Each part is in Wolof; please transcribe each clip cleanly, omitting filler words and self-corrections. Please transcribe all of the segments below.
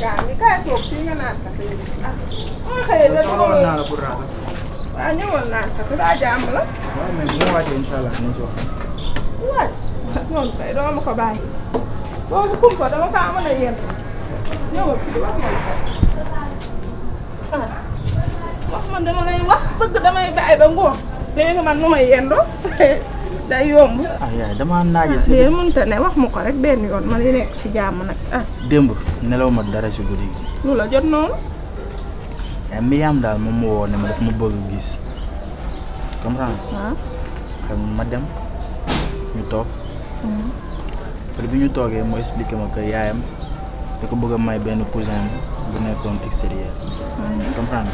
gaa ngi kaay toog fii nga naan café yi ah ma xëyee la soxla naa la pour raata. waaw ñëwoon naan café daa jàmm la. waaw mais bu ma wàccee incha allah dinañ ci wax. waay noonu kay dama ma ko bàyyi boobu kumpa dama kaa mën a yéen ñëwal fii wax ma la ko ah wax man dama lay wax bëgg damay bàyyi ba ngoon léegi man nu may yendoo day yomb. ah yaay damaa naaje si. lii mënta ne wax ma ko rek benn yoon ma li nekk si jàmm nag ah. démb nelaw ma dara si guddi gi. lu la jot noonu. Miriam daal moom moo woo ne ma daf ma bëgg gis comprendre waaw. xam ma dem ñu toog. après bi ñu toogee mu expliqué ma que yaayam da ko bëgg a may benn cousin bu nekkoon extérieur. comprendre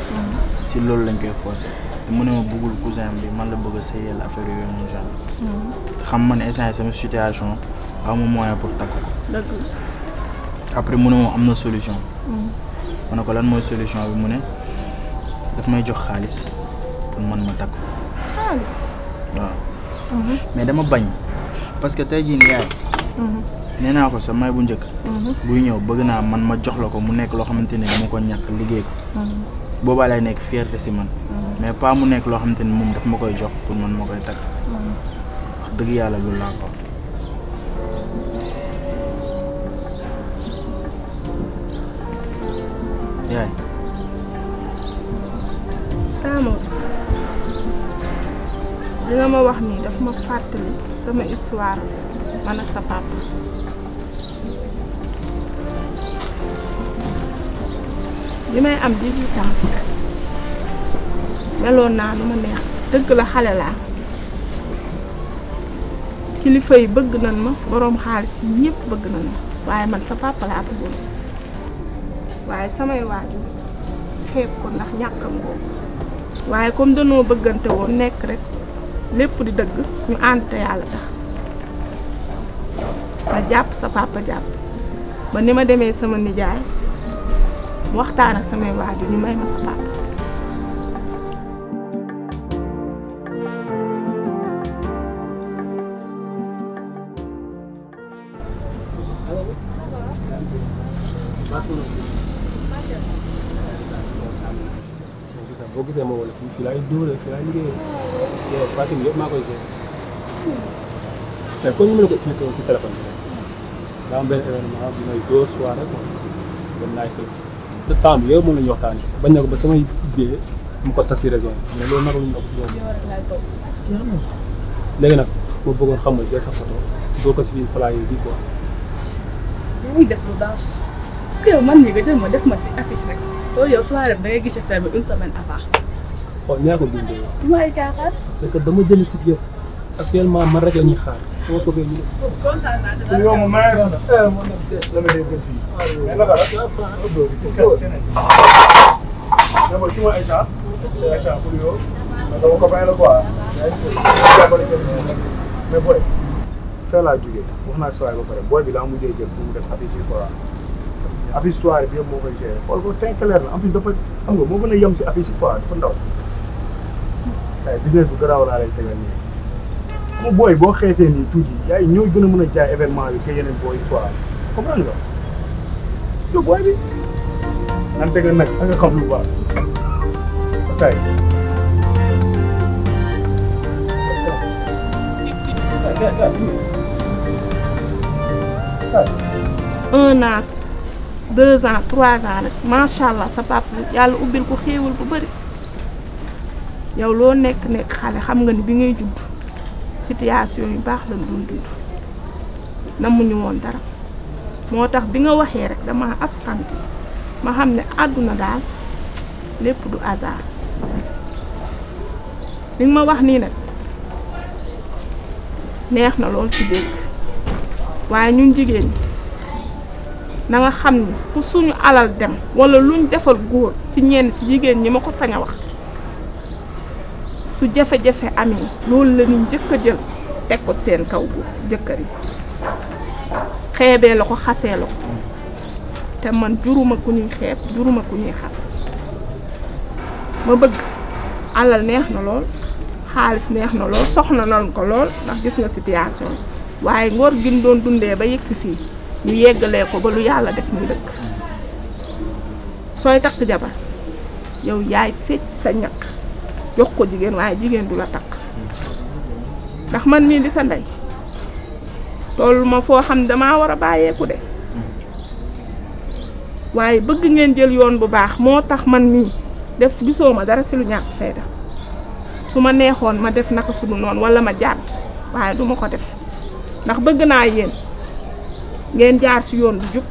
si loolu lañ koy forcer te mu ne ma bëggul cousin bi man la bëgg a sëyal affaire yooyu noonu genre. xam ma ne instant sama situation aw ma moyen pour takk ko. dëgg après mu ne moom am na solution. ma ne ko lan mooy solution bi mu ne daf may jox xaalis pour man ma takk ko. xaalis. waaw. mais dama bañ parce que tey jii nii yaay. nee naa ko sa may bu njëkk. buy ñëw bëgg naa man ma jox la ko mu nekk loo xamante ne dama ko ñàkk liggéey ko. boobaa lay nekk fierté si man. mais pas mu nekk loo xamante ni moom daf ma koy jox pour man ma koy takk. wax dëgg yàlla loolu laa ko. yaay. Amadou li nga ma wax nii daf ma fàttali sama histoire man ak sa papa. bi may am 18 ans meloon naa lu ma neex dëgg la xale laa kilifa yi bëgg nañ ma boroom xaalis yi ñëpp bëgg nañ ma waaye man sa papa laa bëggoon waaye samay waajur xeeb ko ndax ñàkkam boobu waaye comme danoo bëggante woon nekk rek lépp di dëgg ñu ànd te yàlla tax ma jàpp sa papa jàpp ba ni ma demee sama nijaay mu waxtaan ak samay waajur ñu may ma sa papa. boo gisee ma wala fii laay dóoree fii laay liggéeyee yow partie bi yëpp maa koy gérer mais comme ni ma la ko expliqué woon ci téléphone bi daa am benn événement bi may dóor soirée quoi dem naay xëy te temps bi yow moom la ñuy waxtaanee bañ na ko ba samay billets mu ko tas si région yi mais loolu naka la ñu doon léegi nag ma bëggoon xam nga jël sa photo doo ko si flyers yi quoi. yaa ngi def lu daal est-ce que yow man mii nga jël ma def ma si affiche rek loolu yow soirée da ngay gis affaire bi une semaine avant. xool ñaa ko bindee. du ma ay caaxaan. parce que dama jënd site yëpp actuellement man rek la ñuy xaar sama photo yi. kontaan naa ci yow moom maa ngi doon def. mais naka la. d'abord ci ma Aïcha. Aïcha pour yow. sama copain la quoi. mais booy. fee laa jugee wax naa soirée ba pare booy bi laa mujjee jël pour mu def affiche yi quoi. affiche soirée bi yëpp moo koy gérer xool ko teint clair la en plus dafa xam nga moo gën a yem si affiche yi quoi dafa ndaw. saa business bu garaaw laa lay tegal nii. mu booy boo xeesee nii tuuti yaay ñoo gën a mën a jaay événement bi que yeneen booy quoi comprendre nga yow booy bi naan tegal nag da nga xam lu baax saa yi. 1 an 2 ans 3 ans nag macha allah sa papa yàlla ubbil ko xéewal bu bari yow loo nekk xale xam nga ni bi ngay judd situation yu baax lañ doon dund namuñu woon dara moo tax bi nga waxee rek dama absenté ma xam ne àdduna daal lépp du hasard li nga ma wax nii nag neex na lool ci dégg waaye ñun jigéen ñi na nga xam ni fu suñu alal dem walla luñ defal góor ci ñenn ci jigéen ñi ma ko sañ a wax su jafe-jafe amee loolu la ñuy njëkk a jël teg ko seen kaw bu jëkkër yi xeebee la ko xasee la ko te man juruma ku ñuy xeeb juruma ku ñuy xas ma bëgg alal neex na lool xaalis neex na lool soxna nañ ko lool ndax gis nga situation waaye ngor gi doon dundee ba yegg si fii ñu yeggalee ko ba lu yàlla def muy dëkk sooy takk jabar yow yaay fecc sa ñaq jox ko jigéen waaye jigéen du la takk ndax man mii di sa ndey toll ma foo xam damaa war a bàyyeeku de waaye bëgg ngeen jël yoon bu baax moo tax man mii def gisoo ma dara si lu ñàkk fayda su ma neexoon ma def naka sunu noonu wala ma jàdd waaye duma ko def ndax bëgg naa yéen ngeen jaar si yoon bu jub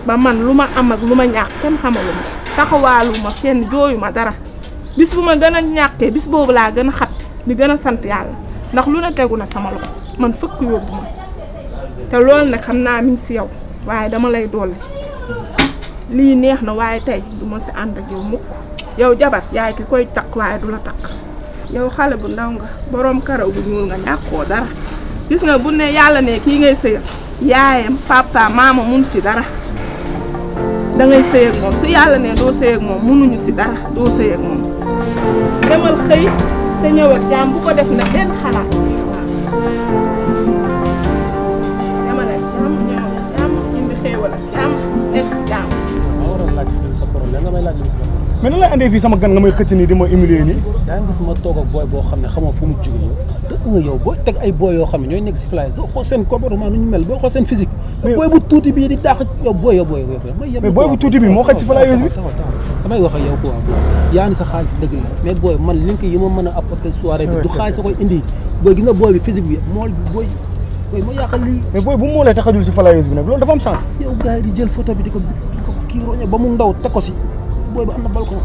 ba man lu ma am ak lu ma ñàkk kenn xamalu ma taxawaalu ma fenn jooyu ma dara bis bu ma gën a ñàkkee bis boobu laa gën a xappi di gën a sant yàlla ndax lu ne tegu na sama loxo man fëkk yóbbu ma te loolu nag xam naa mi ngi si yow waaye dama lay dolli lii neex na waaye tey du ma si ànd ak yow mukk yow jabar yaay ki koy takk waaye du la takk yow xale bu ndaw nga boroom karaw bu ñuul nga ñàkkoo dara gis nga bu ne yàlla ne kii ngay sëyal yaayam papa maama mun si dara da ngay sëy ak moom su yàlla ne doo sëy ak moom munuñu si dara doo sëy ak moom demal xëy te ñëw ak jàmm bu ko def na benn xalaat demal ak jàmm ñëw ak jàmm indi xéewal ak jàmm nekk si jàmm. maa waroon laaj sa problème nga may laaj li si mais nan lay andee fii sama gan nga may xëcc nii di ma humilier nii. yaa ngi gis ma toog ak booy boo xam ne xamoo fu mu jóge yow te yow booy teg ay booy yoo xam ne ñooy nekk si fly doo xool seen comportement nu ñu mel boo xool seen physique. booy bu tuuti bii di dàq yow booy mais booy bu tuuti bi moo xëcc si fly bi. damay wax ak yow quoi yaa ni sa xaalis dëgg la mais booy man link yi ma mën a apporter soirée bi du xaalis sa koy indi booy gis nga booy bi physique bi mool bi booy moo yàqal lii. mais booy bu mu moolee taxajul si fly bi nag loolu dafa am sens. yow gars yi di jël photo bi di ko kii roñe ba mu ndaw teg ko si booy bi am na balcon.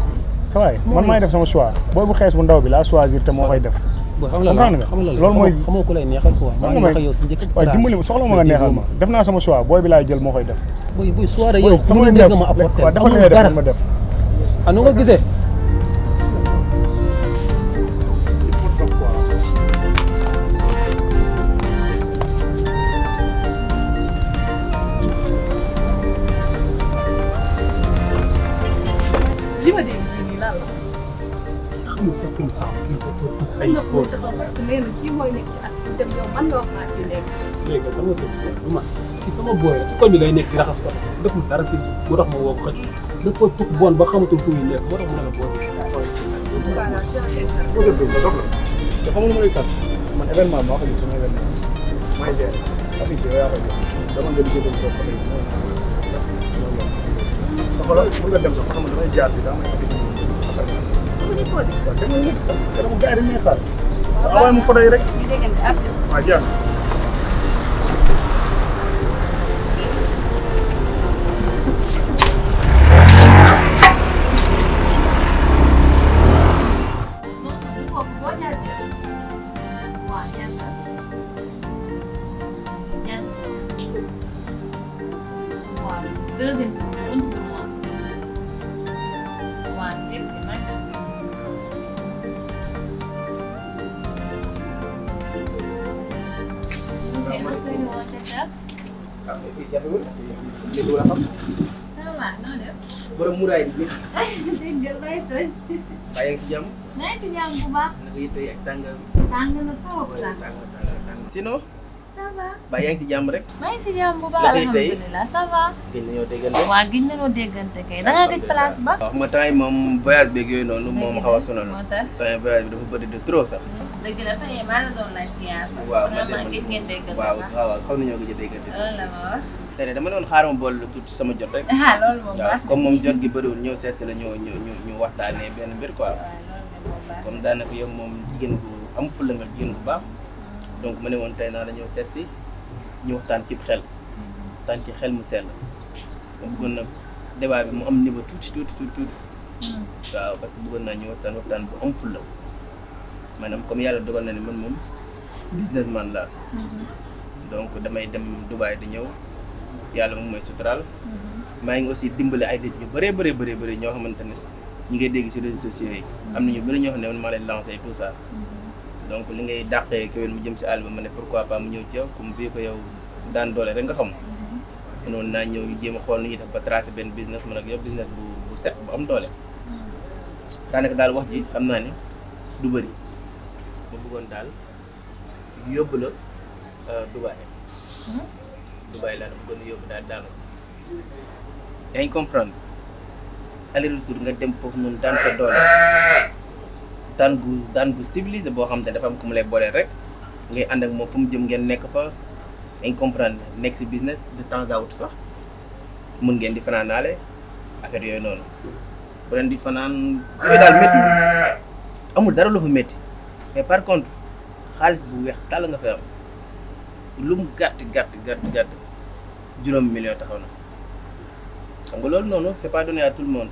sa waay man maay def sama choix booy bu xees bu ndaw bi laa choisir te moo koy def. comprendre nga loolu mooy xamoo ko lay neexal quoi. maa ngi wax ak yow si njëkk waaye dimbali ma soxla ma nga neexal ma def naa sama choix booy bi laay jël moo koy def. booy soirée yow sama dégg nga ma apporter waaw dafa lay def ma def. ah nu nga gisee. li ma dégg fii nii lan la. xam nga sax fi mu taxaw kii dafa tux ay nga ko taxaw parce que nee na kii mooy nekk ci at dem yow man nga wax naa fii léegi. léegi man nga dégg si du man kii sama booy la si koñ bi lay nekk di raxas ko deful dara si moo tax ma woo ko xëcc dafa tux bon ba xamatul fu muy nekk moo tax mu ne la boo voilà chercher boo def ba dox la te xamul ma lay sant man événement moo xam ne sama événement may jeex affiche bi yaa koy def dama nga liggéey dem ko lay xoolal mën nga dem sax xam nga damay jaar bi daa may affiche waaw demal nag dama gars yi dañuy xaar waaye mu photo yi rek ñu déggante après. waaw jeex Deuxième tour, on pour moi. Ouais, merci, merci. Mais ça peut nous c'est ça? Ça va, non de. borom muraay bi Dégg nga lay tooy. baa yaa ngi si jàmm Maa ngi si jàmm bu baax. naka yi tey ak tàngaay bi Tàng na trop sax. tàng sinon Ça va. baa yaa ngi si jàmm rek Maa ngi si jàmm bu baax Naka yi tey? alhamdulilah ça va. gën nañoo déggante Waa gis nañoo déggante kay. Da nga gëj place ba? waaw xam nga temps yi moom voyage beeg yooyu noonu moom xaw a sonal Moo tax. temps yi voyage bi dafa bëri de trop sax Dëgg la fan yii maa la doon laaj client sax. waaw Vraiment gëj ngeen déggante waaw sax. waaw xaw nañoo gëj a déggante Loolu la ma wax. tey de dama doon xaaral ma boole tuuti sama jot rek Ah loolu moom waaw baax. comme moom jot gi bëriwul ñëw sees la ñu waxtaanee benn mbir quoi Waaw loolu moom baax. comme daanaka yow moom jigéen bu am fulla nga jigéen bu baax donc ma ne woon tey naa la ñëw seet si ñu waxtaan ci xel waxtaan ci xel mu sell ma bëggoon nag débat bi mu am niveau tuuti waaw parce que bëggoon naa ñu waxtaan bu am fulla maanaam comme yàlla dogal na ne man moom businessman laa donc damay dem Dubaï di ñëw yàlla moom mooy suturaal maa ngi aussi dimbale ay nit ñu bëree ñoo xamante ne ñu ngay dégg ci réseaux sociaux yi am na ñu bëri ñoo xam ne man maa leen lancé tout ça donc li ngay dàqee kéwén mu jëm ci àll ba ma ne pourquoi pas mu ñëw ci yow comme bii ko yow daan doole rek nga xam noonu naa ñëw ñu jéem a xool nu ñuy def ba tracé benn business man ak yow business bu set bu am doole daanaka daal wax ji xam naa ni du bëri ma bëggoon daal yóbbu la Dubaï laa la bëggoon yóbbu daal daanaka yaa ngi comprendre aller retour nga dem foofu noonu daan sa doole daan gu civilisé boo xam te dafa am ku mu lay booleel rek ngay ànd ak moom fu mu jëm ngeen nekk fa yaa ngi comprendre nekk si business de temps à autre sax mun ngeen di fanaanaale affaire yooyu noonu bu leen di fanaan yooyu daal métti amul dara lu fa métti mais par contre xaalis bu weex tàll nga fay am lu mu gàtt juróomi million taxaw na xam nga loolu noonu c'est pas donné à tout le monde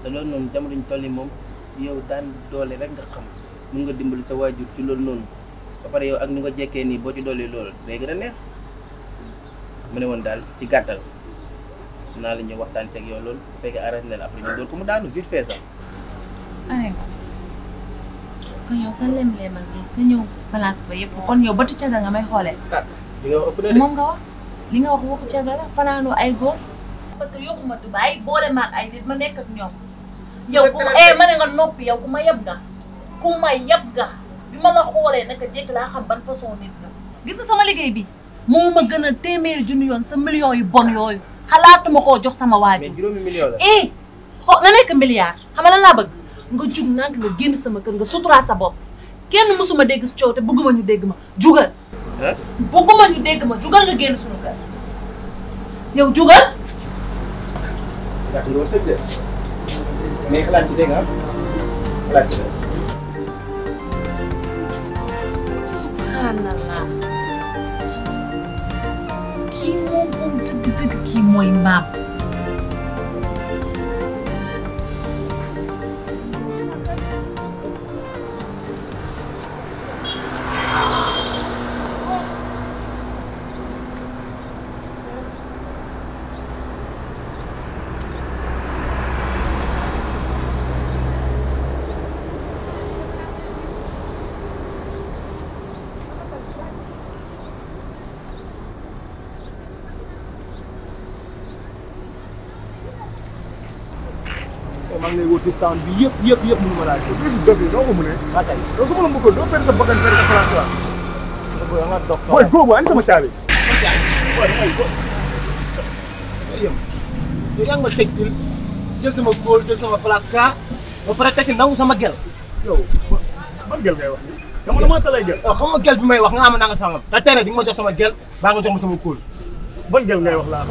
te loolu noonu jamono ñu toll nii moom yow daan doole rek nga xam mun nga dimbali sa waajur ci loolu noonu ba pare yow ak ni nga jekkee nii boo ci dolli loolu day gën a neex mu ne woon daal ci gàttal naa la ñëw waxtaan ci ak yow loolu bu fekkee arrêté na la après ñu door ko mu daanu vite fait sax. kon yow sa lem-lemal bi sa ñëw place ba yëpp kon yow batu caga nga may xoolee. li nga wax ëpp na de. moom nga wax li nga wax waxu caga la fanaanoo ay góor parce que yóbbu ma Dubaay boole ma ak ay nit ma nekk ak ñoom. yow ku ma ma ne nga noppi yow ku ma yab nga bi ma la xoolee naka jekk laa xam ban façon nit nga. gis nga sama liggéey bi moo ma gën a téeméeri junni yoon sa millions yu bon yooyu xalaatuma koo jox sama waajur. mais juróomi million la. na nekk milliard xam nga lan laa bëgg. nga jug nag nga génn sama kër nga suturaa sa bopp kenn mësuma dégg si coow te bëgguma ñu dégg ma jugal. bëgguma ñu dégg ma jugal nga génn suñu kër yow jugal. ndax loolu sëñ bi mais xalaat ci dégg nga xalaat ci dégg. subhanallah kii moom dëgg kii mooy mbaam. maa ngi lay wër si town bi yëpp mënu ma laa gis. est-ce que dof yi noo ko mënee. waaw kay yow su ma la bëggoon doo perdre sa bakkan perdre sa place la. booy nga dox booy góobu ani sama caabi. yow yaa ngi ma teg jël sama góol jël sama place ka ba pare teg si nangu sama gel. yow ban gel ngay wax nii. dama damaa talay gel. xam nga gel bi may wax nga xam ne nga sangam da tey nag di nga ma jox sama gel baa nga jox ma sama góol. ban gel ngay wax laa.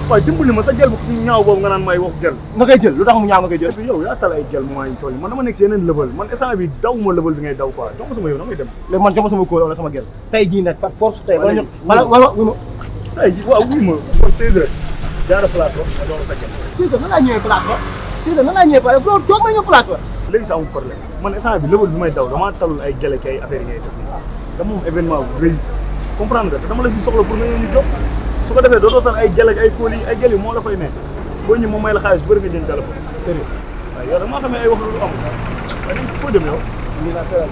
waaye dimbali ma sa gel bu ñaaw boobu nga naan may wax gel. nga koy jël lu tax mu ñaaw nga koy jël. yow yaa tal ay gel moment yi toll man dama nekk si yeneen level man instant bi daw ma level bi ngay daw quoi jox ma sama yow da ngay dem. léegi man jox ma sama góol wala sama gel. tey jii nag par force tey wala ñu wala say ji waaw wuy ma kon 16 heures jaara place ba ma jox la sa gel. 16 heures nan laa ñëwee place ba 16 heures nan laa ñëwee place ba loolu toog ma ñëw place ba. léegi sa amul problème man instant bi level bi may daw damaa talul ay gel ak ay affaire yi ngay def nii dama moom événement bu rëy comprendre nga te dama la fi soxla pour nga ñëw ñu jox su ko defee dootoo tal ay gel ak ay kóol yi ay gel yi moo la fay nekk boo ñëw moom may la xaalis bëri nga jënd téléphone sérieux waaw yow damaa xamee ay wax lu am waaye dañ foo dem yow lii laa tëral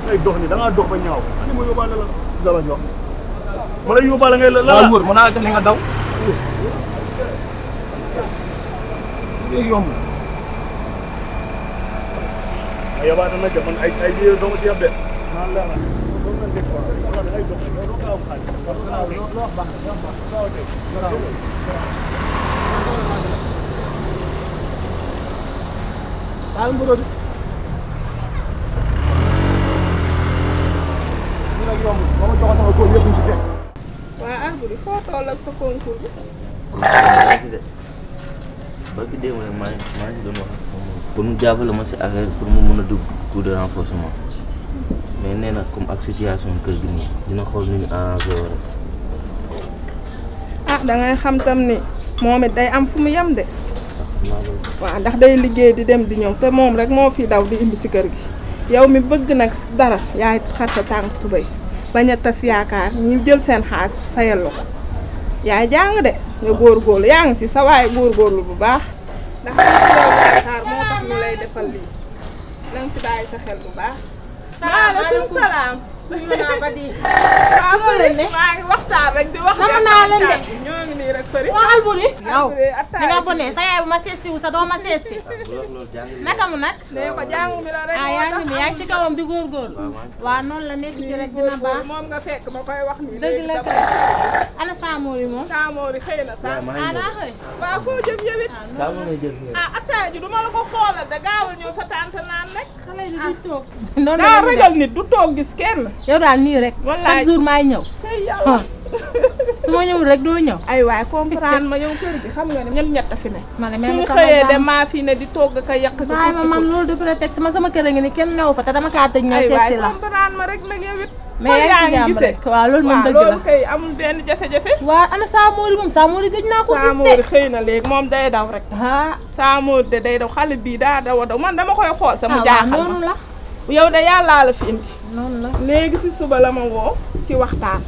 ngay dox ni da ngaa dox ba ñaaw ani ma yóbbaale la dala jox ma lay yóbbaale ngay la waaw wóor mën naa la def li nga daw léegi yomb a yabaata nag man ay yéer doo ma si yab de naan la doon na dégg quoi wala da ngay dox yow doo ko am xaalis loo wax baax na gaaw a dégg taal mburu bi ñu nag yomb ba ma joxoon sama góor yëpp ñu ci fekk waa Alboury foo toll ak sa concours bi. ba ki démb rek maa ngi doon wax ak sama pour mu jàppale ma si affaire pour mu mën a dugg coup de renforcement mais nee na comme ak situation kër gi nii dina xool nu ñu arrangé wala. ah da ngay xam tam ni moom it day am fu mu yem de. waaw ndax day liggéey di dem di ñëw te moom rek moo fi daw di indi si kër gi yow mi bëgg nag dara yaay xar sa tànk tubéy bañ a tas yaakaar ñu jël seen xaas fayal la ko yaay jàng de nga góorgóorlu yaa ngi si sa waay góorgóorlu bu baax ndax si loolu yaakaar moo tax ñu lay defal lii na nga si bàyyi sa xel bu baax. maaleykum salaam. nuyu naa ba di. waaw Fëri maa ngi waxtaan rek di wax. nama naa leen de. ñoo ngi nii rek Fëri. waa Alboury. yow attaay ni nga bonee sa yaay bu ma seet si wu sa doo ma seet si. naka mu nag. nee ko jàngu bi la rek. yaa ngi nii yaa ngi ci kawam di góorgóorlu. waaw noonu la nekk ci rek dina baax. moom nga fekk ma koy wax nii. dëgg la kay. ana Samori moom. Samori xëy na sax. daa xëy. waaw foo jëm yow it. attaay ji du ma la ko xoolal de gaawal ñëw sa tante naan rek. xale yi du toog. daa ragal nit du toog gis kenn. yow daal nii rek. chaque jour maay ñëw. tey yàlla. su ma ñëwul rek doo ñëw. ay waay comprendre ma yow kër gi xam nga ne ñett fi ne. ma ne suñu xëyee dem maa fi ne di togg ka yàq. bàyyi ma man loolu de prétexte sama kër a ngi ni kenn newu fa te dama kaa tëj ñëw seet si la. ay waay comprendre ma rek nag yow it. mais yaa ngi jàmm rek waaw loolu moom dëgg la loolu kay amul benn jafe-jafe. waaw ana Samori moom Samori gëj naa ko gis de. Samori xëy na léegi moom day daw rek. Samori de day daw xale bii daa daw a daw man dama koy xool sama jaaxal ma noonu la. yow de yàllaa la fi indi. noonu la léegi si suba la ma woo ci waxtaan.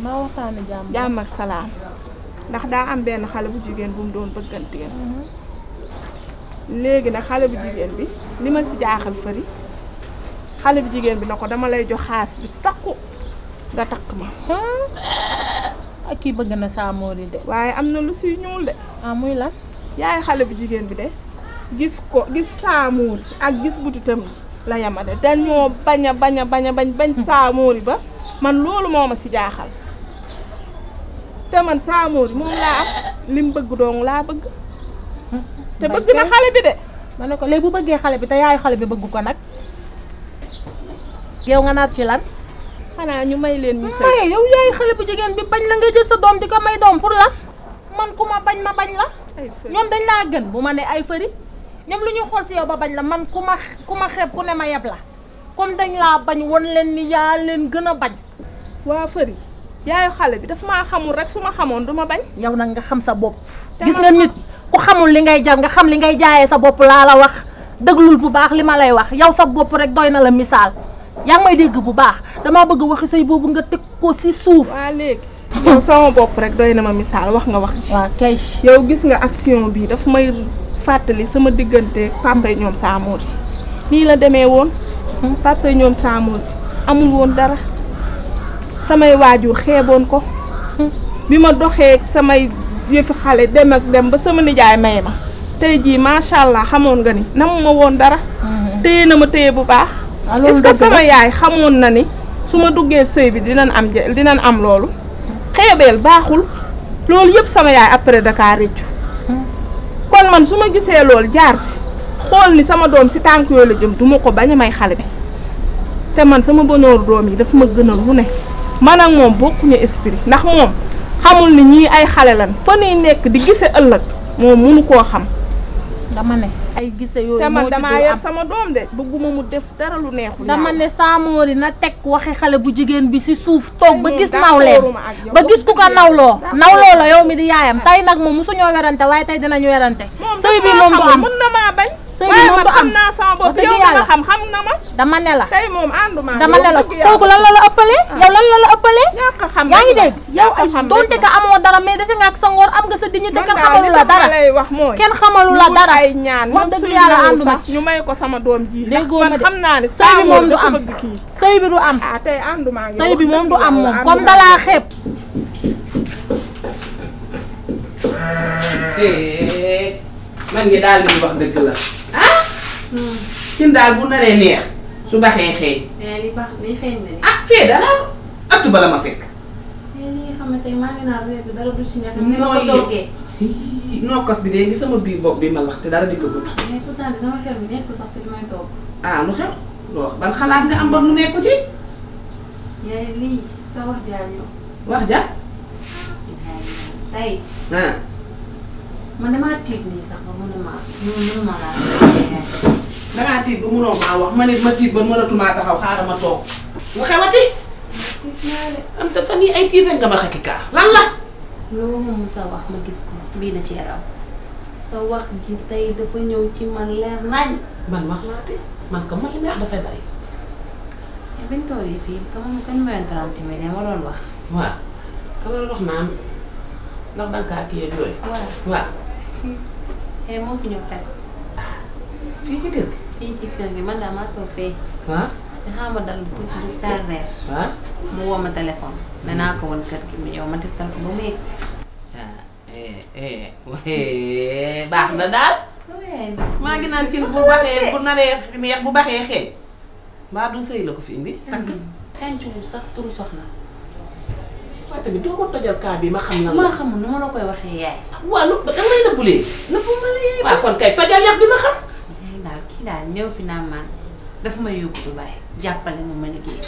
ma waxtaane jàmm ak salaam ndax daa am benn xale bu jigéen bu mu doon bëgganteel. léegi nag xale bu jigéen bi li ma si jaaxal Fëri xale bu jigéen bi na ko dama lay jox xaalis bi takku nga takk ma. ak kii bëgg na Samori de. waaye am na lu siy ñuul de. muy lan. yaay xale bu jigéen bi de gis Samori ak gis butitam la yamade dañoo bañ Samori ba man loolu moo ma si jaaxal. te man Samori moom laa am lim bëgg dong laa bëgg. te bëgg na xale bi de. ma ne ko léegi bu bëggee xale bi te yaayu xale bi bëgg ko nag. yow nga nar ci lan. xanaa ñu may leen ñu sëy. maye yow yaayu xale bu jigéen bi bañ la nga jël sa doom di ko may doom pour lan. man ku ma bañ la. ñoom dañ laa gën bu ma ne ay Fëri ñoom lu ñuy xool si yow ba bañ la man ku ma xeeb ku ne ma yeb la. comme dañ laa bañ won leen ni yaa leen gën a bañ. waa Fëri yaayu xale bi daf maa xamul rek su ma xamoon du ma bañ. yow nag nga xam sa bopp. gis nga nit ku xamul li ngay jar nga xam li ngay jaayee sa bopp laa la wax déglul bu baax li ma lay wax yow sa bopp rek doy na la misaal yaa ngi may dégg bu baax damaa bëgg waxi say boobu nga teg ko si suuf. waa léegi yow sama bopp rek doy na ma misaal wax nga wax. waaw kay. yow gis nga action bi daf may fàttali sama diggante papa yi ñoom Samori nii la demee woon. papa yi ñoom Samori amul woon dara. samay waajur xeeboon ko bi ma doxee samay yëfi xale dem ba sama nijaay may ma tey jii macha allah xamoon nga ni nam ma woon dara. téye na ma téye bu baax. est-ce que sama yaay xamoon na ni su ma duggee sëy bi dinañ am loolu. xeebeel baaxul loolu yëpp sama yaay après Dakar réccu kon man su ma gisee loolu jaar si xool ni sama doom si tànk yooyu la jëm du ma ko bañ a may xale bi te man sama bonooru doom yi dafa ma gënal lu ne. man ak moom bokkuñu esprit ndax moom xamul ni ñii ay xale lan fa ñuy nekk di gise ëllëg moom mënu koo xam. dama ne ay gise yooyu te man damaa yar sama doom de bëgguma mu def dara lu neexul. dama ne Samori na teg waxi xale bu jigéen bi si suuf toog ba gis nawleem ba gis ku ko nawloo la yow mi di yaayam tey nag moom mosuñoo werante waaye tey dinañu werante. sëy bi moom du am mën na maa bañ. sëy bi moom du am xam naa sama bopp yow dama xam na ma. dama ne la tey moom ànduma dama ne la kooku lan la ëppalee. yow lan la ëppalee. ñàkk a xam yaa ngi dégg yow doonte ka amoo dara mais dese nga ak sa ngor am nga sa dignité kenn xamalu la dara. kenn xamalu la dara. wax dëgg yàlla ànduma ñu may ko sama doom ji. déggoo ma de xam naa ne sëy bi moom du am sëy bi du am. tey ànduma sëy bi moom du am moom comme dalaa xeeb. man ngi daal li wax dëgg la cin daal bu naree neex su baxee xeeñ. li baax li xeeñ na ni. fee danaa ko ëtt ba la ma fekk. li nga xamante ne maa ngi naan réer bi dara du ci nekk. ni ma ko toggee. nokkos bi de ngi sama biir bopp bi ma wax te dara di ko gudd. mais pourtant sama xel bi nekk sax si li may togg. lu xew loo wax ban xalaat nga am ba mu nekku ci. yaay lii sa wax jaar ñëw. wax ja. tey. man damaa tiit nii sax ba mënuma laa say. dangaa tiit ba mënoo maa wax ma ne ma tiit ba mënatumaa taxaw xaaral ma toog. lu xewati. am te fan yii ay tiit rek nga ma xekki kaa lan la. loolu moom sa wax ma gis ko bii na ci yaram sa wax gi tey dafa ñëw ci man leer nañ. man wax laate man ko man li neex dafay bari. biñ toog yi fii kañ ma 30 mille ma doon wax. waaw ka nga wax naan ndax danga kaa kii yooyu. waaw. moo fi ñëw tey. fii ci kër gi. fii ci kër gi man daa maa toog fee. waaw. te xama dal tuuti du taal reer. ah mu woo ma téléphone. nee naa ko woon kër gi mu ñëw ma tegtal ko ba mu yegsi. baax na daal. maa ngi naan cin bu baxee bu naree neex bu baxee xeeñ. mbaa du sëy la ko fi indi. takk xeeñtuwul sax turu soxna. waaye tamit doo ma tojal kaa bi ma xam na la. maa xamul nu ma la koy waxee yaay. waaw lu danga may nëbbulee. nëbbu ma la yaay. waaw kon kay tojal yax bi ma xam. yaay daal kii daal ñëw fi naan man dafa may yóbbu Dubaay jàppale ma liggéey.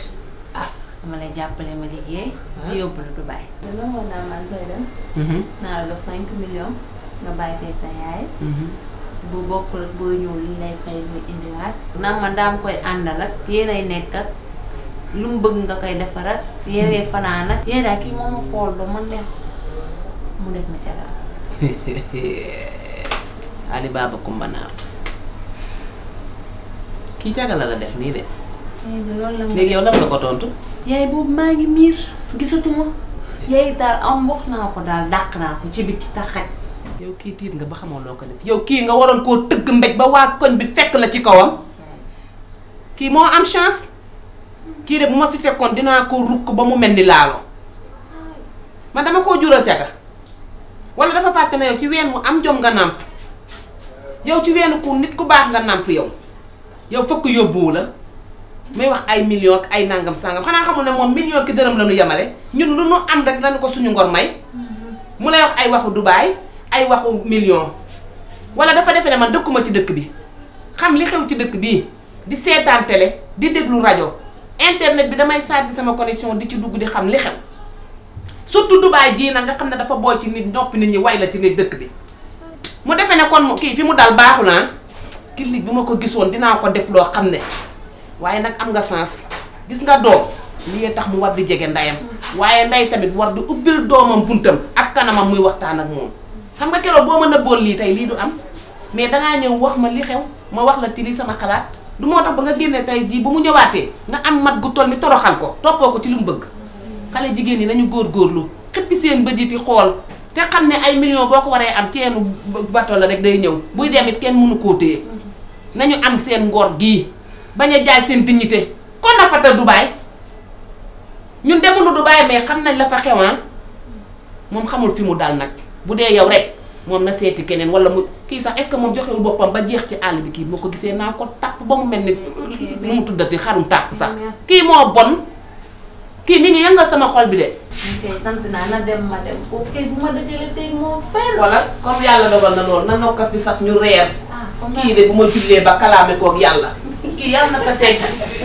ah dama lay jàppale ma liggéey. yóbbu la Dubaay. dana moo naan man sooy dem. naa la jox 5 millions nga bàyyi fee sa yaay. bu bokkul ak booy ñëw li lay fay muy indiwaat. naan man daam koy àndal ak yéenay nekk ak lu mu bëgg nga koy defar ak yéenay fanaan ak. yéen daal kii moo ma xool ba ma neex mu def ma ca daal. Ali Baba Kumba Naar kii cagala la def nii de. loolu la léegi yow lan nga ko tontu. yaay boobu maa ngi miir gisatuma. yaay daal am wax naa ko daal dàq naa ko ci biti sa xaj. yow kii tiit nga ba xamoo loo ko def yow kii nga waroon koo tëgg mbéj ba waa koñ bi fekk la ci kawam kii moo am chance kii de bu ma fi fekkoon dinaa ko rukk ba mu mel ni laalo man dama koo jural caga wala dafa fàtte na yow ci ween mu am jom nga nàmp yow ci weenu ku nit ku baax nga nàmp yow fëkk yóbbuwu la may wax ay million ak ay nangam sangam xanaa xamul ne moom million ki dërëm la ñu yemale ñun lu nu am rek dañu ko suñu ngor may mu lay wax ay waxu Dubaay ay waxu million wala dafa defe ne man dëkkuma ci dëkk bi xam li xew ci dëkk bii di seetaan télé di déglu rajo internet bi damay chargé sama connexion di ci dugg di xam li xew surtout Dubaay jii nag nga xam ne dafa booy ci nit noppi nit ñi way la ci nit dëkk bi mu defe ne kon kii fi mu dal baaxul naa clinique bi ma ko gisoon dinaa ko def loo xam ne waaye nag am nga sens gis nga doom lii tax mu war di jege ndeyam waaye ndey tamit war di ubbil doomam buntam ak kanamam muy waxtaan ak moom xam nga keroog boo ma nëbboon lii tey lii du am mais dangaa ñëw wax ma li xew ma wax la ci lii sama xalaat du moo tax ba nga génnee tey jii bu mu ñëwaatee nga am mat gu toll ni toroxal ko toppoo ko ci li mu bëgg xale jigéen ñi nañu góorgóorlu xippi seen bëjiti xool te xam ne ay millions boo ko waree am ceenu bato la rek day ñëw buy dem it kenn mënu koo téye nañu am seen ngor gii bañ a jaay seen dignité kon na fata Dubaay ñun demuñu Dubaay mais xam nañ la fa xewaan moom xamul fi mu dal nag bu dee yow rek moom na seeti keneen wala mu kii sax est-ce que moom joxewul boppam ba jeex ci àll bi kii moo ko gisee naa ko tàpp ba mu mel ni nu mu tuddati xarum tàpp sax kii moo bon kii mi ngi yëngal sama xol bi de. ok sant naa na dem ma dem kooku kay bu ma dajalee tey moo fer. wala comme yàlla dogal na loolu na nokkas bi sax ñu reer. kii de bu ma jullee ba kalaame koog yàlla. kii yàlla na tasee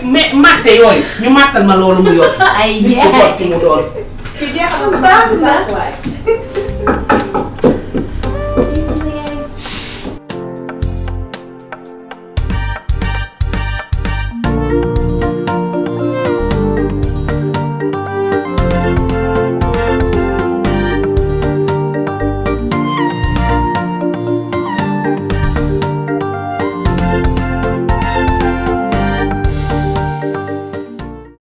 mais matte yooyu ñu mattal ma loolu mu yor. ay jeex ki mu doon. kii jeexal na sa baax waaye.